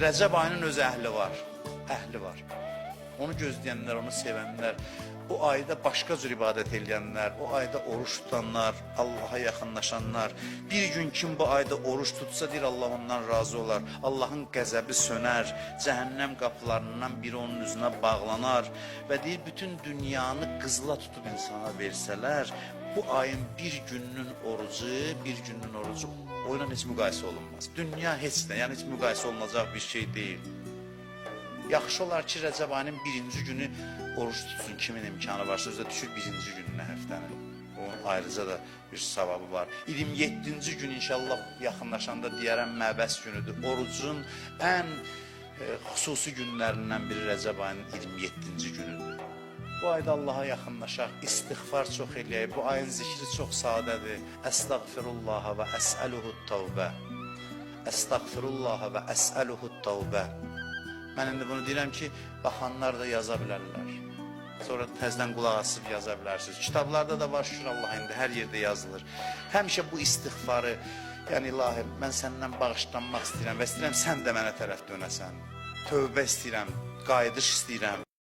Rəcəb ayının öz əhli var. Əhli var. Onu gözləyənlər, onu sevənlər, o ayda başqa cür ibadət eləyənlər, o ayda oruç tutanlar, Allaha yaxınlaşanlar. Bir gün kim bu ayda oruç tutsa, deyir Allah ondan razı olar. Allahın qəzəbi sönər, cəhənnəm qapılarından biri onun üzünə bağlanar və deyir bütün dünyanı qızıla tutub insana versələr, bu ayın bir gününün orucu, bir gününün orucu oyla heç müqayisə olunmaz. Dünya heç nə, yəni heç müqayisə olunacaq bir şey deyil. Yaxşı olar ki, Rəcəb ayının birinci günü oruç tutsun, kimin imkanı varsa, özü də düşür birinci gününə həftənin. Onun ayrıca da bir savabı var. 27-ci gün inşallah yaxınlaşanda deyərəm məbəs günüdür. Orucun ən xüsusi günlərindən biri Rəcəb ayının 27-ci günüdür. Bu ayda Allaha yaxınlaşaq, istiğfar çox eləyək. Bu ayın zikri çox sadədir. Əstəğfirullah və əsəluhu tövbə. Əstəğfirullah və əsəluhu tövbə. Mən indi bunu deyirəm ki, baxanlar da yaza bilərlər. Sonra təzədən qulaq asıb yaza bilərsiniz. Kitablarda da var, şükür Allah, indi hər yerdə yazılır. Həmişə bu istiğfarı, yəni ilahi, mən səndən bağışlanmaq istəyirəm və istəyirəm sən də mənə tərəf dönəsən. Tövbə istəyirəm, qayıdış istəyirəm.